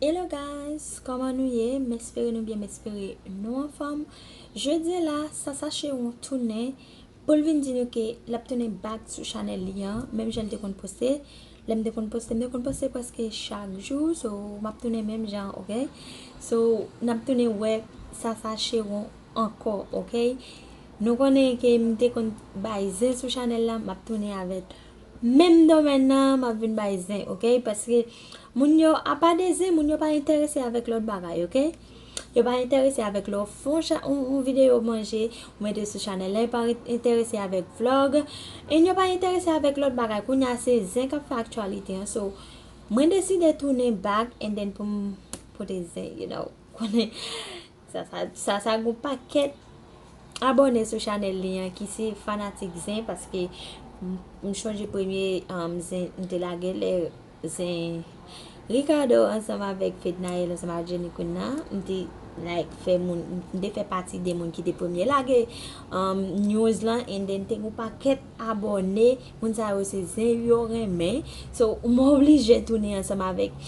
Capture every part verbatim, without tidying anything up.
Hello guys, kòman nou ye? M espere nou byen, m espere nou anfòm. Jodi la, Sasa Chewon tounen pou l vin di nou ke l ap tounen back sou chanèl li an, menm jan l te konn poste. Lè m te konn poste, m te konn poste prèske chak jou, so m ap tounen menm jan, ok? So, n ap tounen wè Sasa Chewon ankò, ok? Nou konnen ke m te konn bay zen sou chanèl la, m ap tounen avèk menm domèn nan, m ap vin bay zen, ok? Paske moun yo, apa de zen, moun yo pa enterese avèk lòt bagay, ok? Yo pa enterese avèk lè w fè yon cha- yon, yon videyo manje, ou mete sou chanèl la, yo pa enterese avèk vlog, e yo pa enterese avèk lòt bagay. Kounye a se zen k ap fè aktyalite an, so mwen deside tounen back and then pou m pote zen, you know. Konnen Sasa, Sasa gon pakèt abòne sou chanèl li an ki se fanatik zen, paske m, m chonje premye um, zen m te lage lè zen Ricardo ansanm avèk Fednaelle ansanm avèk Jenny Queen nan, m te like fè moun, m te fè pati de moun ki te premye lage um, news lan, and then te gon pakèt abòne, moun sa yo se zen yo renmen. So, m oblije tounen ansanm avèk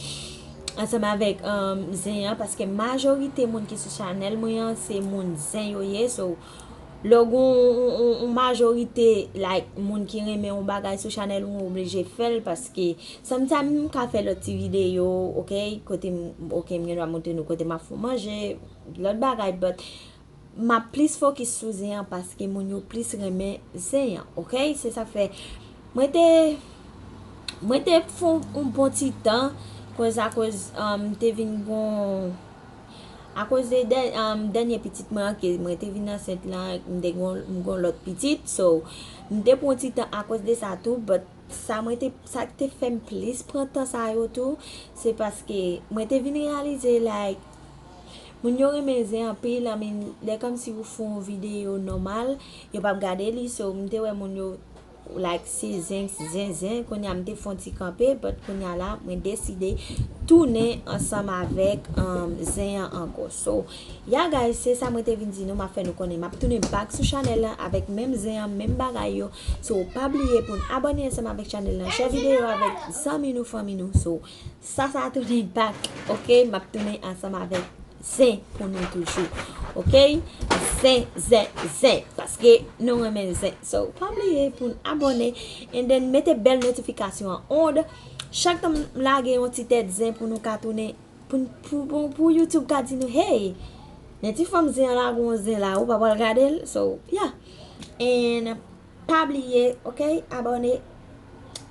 ansanm avèk um, zen an, paske majorite moun ki sou chanèl mwen an se moun zen yo ye. So, lè w gen yon, yon, yon, yon majorite like moun ki renmen yon bagay sou chanèl ou, ou oblije fè l, paske sometimes m ka fè lòt ti videyo, ok, kote m, ok, m gen dwa montre nou kote m ap fè manje, lòt bagay, but m ap plis fokis sou zen an paske moun yo plis renmen zen an, ok? Se sa k fè mwen te mwen te fè yon bon ti tan koz akoz um, te vin gon akoz de dè- um, dènye pitit mwen an ke mwen te vin ansent lan, m te gon m gon lòt pitit, so m te pran yon ti tan akoz de sa tou, but sa mwen te sa k te fè m plis pran tan sa yo tou, se paske mwen te vin reyalize like moun yo renmen zen anpil, I mean, lè kòmsi ou fè yon videyo nòmal, yo p ap gade li, so m te wè moun yo like se zen zen zen, kounye a m te fè yon ti kanpe, but kounye a la mwen deside tounen ansanm avèk um, zen an ankò. So yeah guys, se sa mwen te vin di nou, m ap fè nou konnen m ap tounen back sou chanèl la avèk menm zen an, menm bagay yo. So pa bliye pou n abòne ansanm avèk chanèl la, share videyo avèk zanmi nou, fanmi nou. So Sasa tounen back, ok? M ap tounen ansanm avèk zen pou nou toujou, ok? Zen, zen, zen, paske nou renmen zen. So pa bliye pou n abòne and then mete bèl notifikasyon an on. Chak tan m lage yon ti tèt zen pou nou ka tounen, pou, pou, pou, pou YouTube ka di nou, hey, nan ti fanm zen an la, gon zen la, ou pa pral gade l. So yeah. And pa bliye, ok, abòne.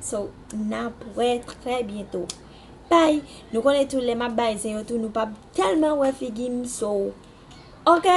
So n ap wè trè byento. Bye. Nou konnen tou lè m ap bay zen yo tou, nou p ap tèlman wè figi m, so ok.